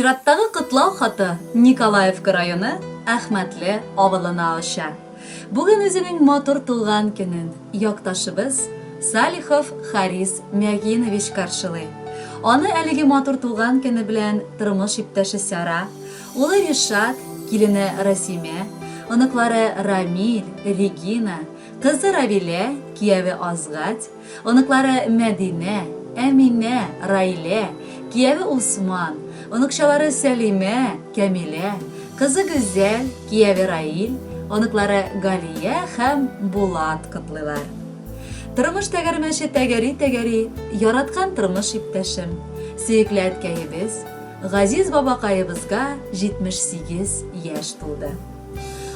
Чираттагы котлау хаты Николаевка районы Әхмәтле авылына оча. Бүген үзенең матур туган көнен якташыбыз Салихов Харис Мягинович каршылый. Аны әлеге матур туган көне белән тормыш иптәше Сара, улы Ришат, килене Расимә, оныклары Рамиль, Регина, кызы Равилә, кияве Азгать, Оныклары Мәдинә, Әминә, Раилә, кияве Усман, оныкчалары Сәлимә, Кәмилә, кызы Гүзәл, кияве Раил, оныклары Галия һәм Булат котлыйлар. Тормыш тәгәрмәче тәгәри-тәгәри, яраткан тормыш иптәшем, сөекле әткәебез, газиз бабакаебызга 78 яшь тулды.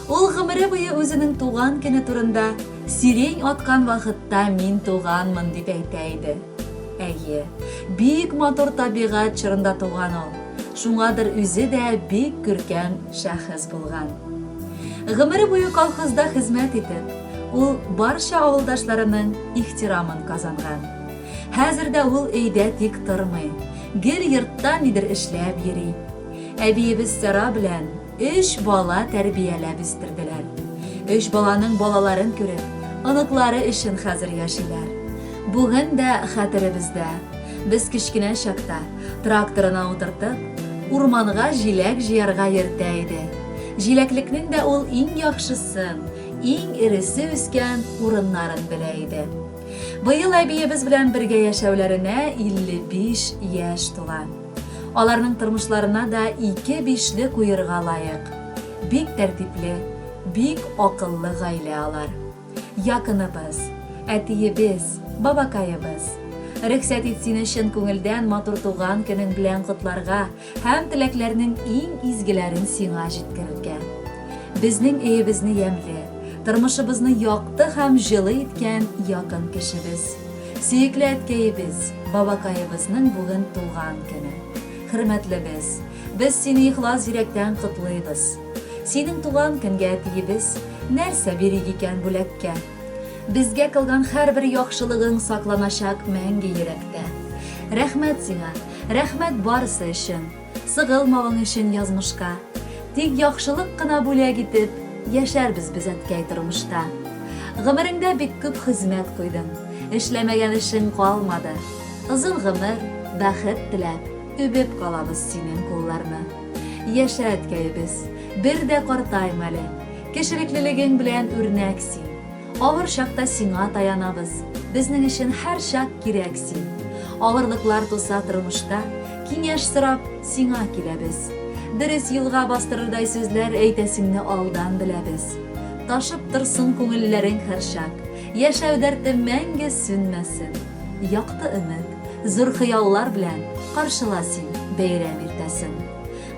Ул гомере буе үзенең туган көне турында, Сирень аткан вакытта мин туганмын, дип әйтә иде. Әйе, бик матур табигать чорында туган ул. Шуңадыр үзе дә бик күркәм шәхес булган. Гомере буе колхозда хезмәт итеп, ул барча авылдашларының ихтирамын казанган. Хәзер дә ул өйдә тик тормый, гел йортта нидер эшләп йөри. Әбиебез Сара белән Өч бала тәрбияләп үстерделәр. Өч баланың балаларын күреп, оныклары өчен хәзер яшиләр. Бүген дә хәтеребездә, без кечкенә чакта, тракторына утыртып, урманга җиләк җыярга йөртә иде. Җиләклекнең дә ул иң яхшысын, иң эресе үскән урыннарын белә иде. Быел әбиебез белән бергә яшәүләренә 55 яшь тула. Аларның тормышларына да ике бишле куерга лаек. Бик тәртипле, бик акыллы гаилә алар. Якыныбыз, әтиебез, бабакаебыз. Рөхсәт ит сине чын күңелдән матур туган көнең белән котларга һәм теләкләрнең иң изгеләрен сиңа җиткерергә. Безнең өебезне ямьле, тормышыбызны якты һәм җылы иткән якын кешебез. Сөекле әткәебез, бабакаебызның бүген туган көне. Хөрмәтлебез, без сине ихлас йөрәктән котлыйбыз. Синең туган көнгә әтиебез, нәрсә бирик икән бүләккә? Безгә кылган һәрбер яхшылыгың сакланачак мәңге йөрәктә. Рәхмәт сиңа, рәхмәт барысы өчен. Сыгылмавың өчен язмышка. Тик яхшылык кына бүләк итеп, Яшәрбез без, әткәй, тормышта. Гомереңдә бик күп хезмәт куйдың, Эшләмәгән эшең калмады. Озын гомер, бәхет теләп, Үбеп калабыз синең кулларны. Яшә, әткәебез, бер дә картайма әле, Кешелеклелегең белән үрнәк син. Авыр чакта сиңа таянабыз, Безнең өчен һәрчак кирәк син. Авырлыклар туса тормышта, Киңәш сорап, сиңа киләбез. Дөрес юлга бастырырдай сүзләр Әйтәсеңне алдан беләбез. Ташып торсын күңелләрең һәрчак, Яшәү дәрте мәңге сүнмәсен. Якты өмет, зур хыяллар белән Каршыла син бәйрәм иртәсен.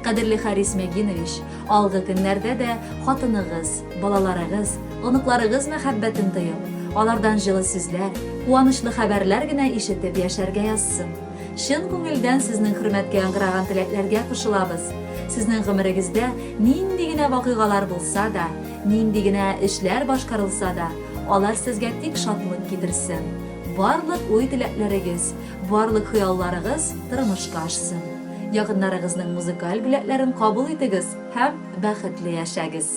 Кадерле Харис Мягинович, алгы көннәрдә дә хатыныгыз, балаларыгыз, оныкларыгыз мәхәббәтен тоеп, алардан җылы сүзләр, куанычлы хәбәрләр генә ишетеп яшәргә язсын. Чын күңелдән сезнең хөрмәткә яңгыраган теләкләргә кушылабыз. Сезнең гомерегездә нинди генә вакыйгалар булса да, нинди генә эшләр башкарылса да, алар сезгә тик шатлык китерсен. Барлык уй-теләкләрегез, барлык хыялларыгыз тормышка ашсын. Якыннарыгызның музыкаль бүләкләрен кабул итегез һәм бәхетле яшәгез!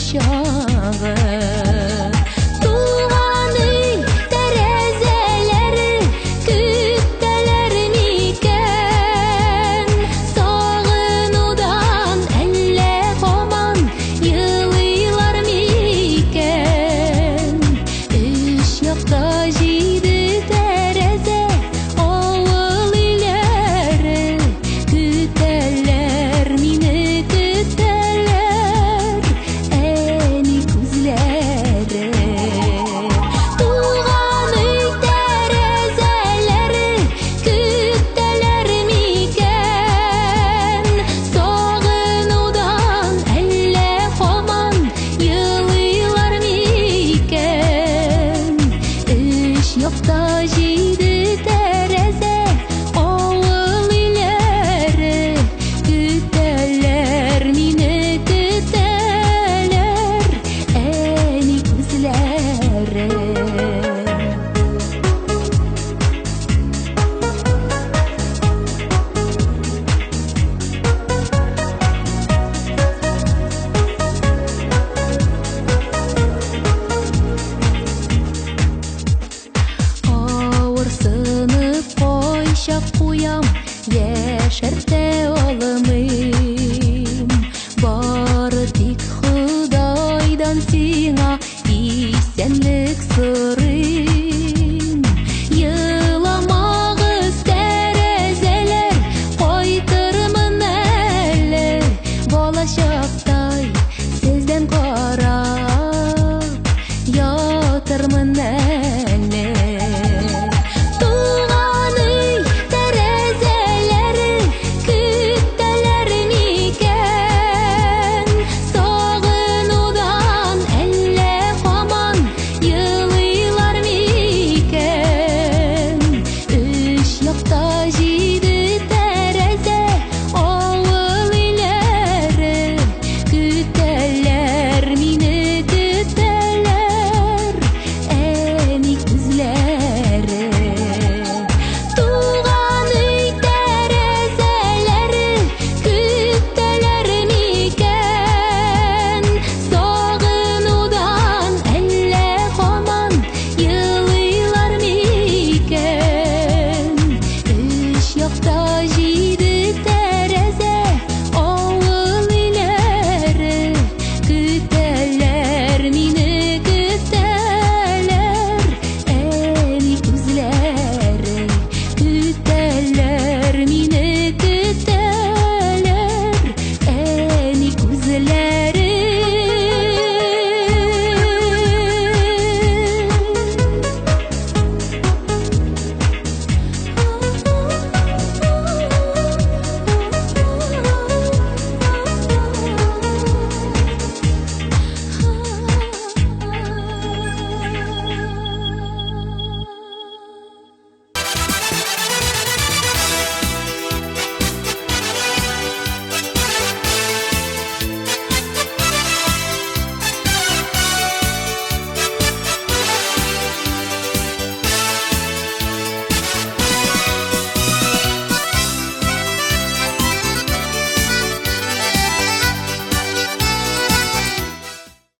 чагы.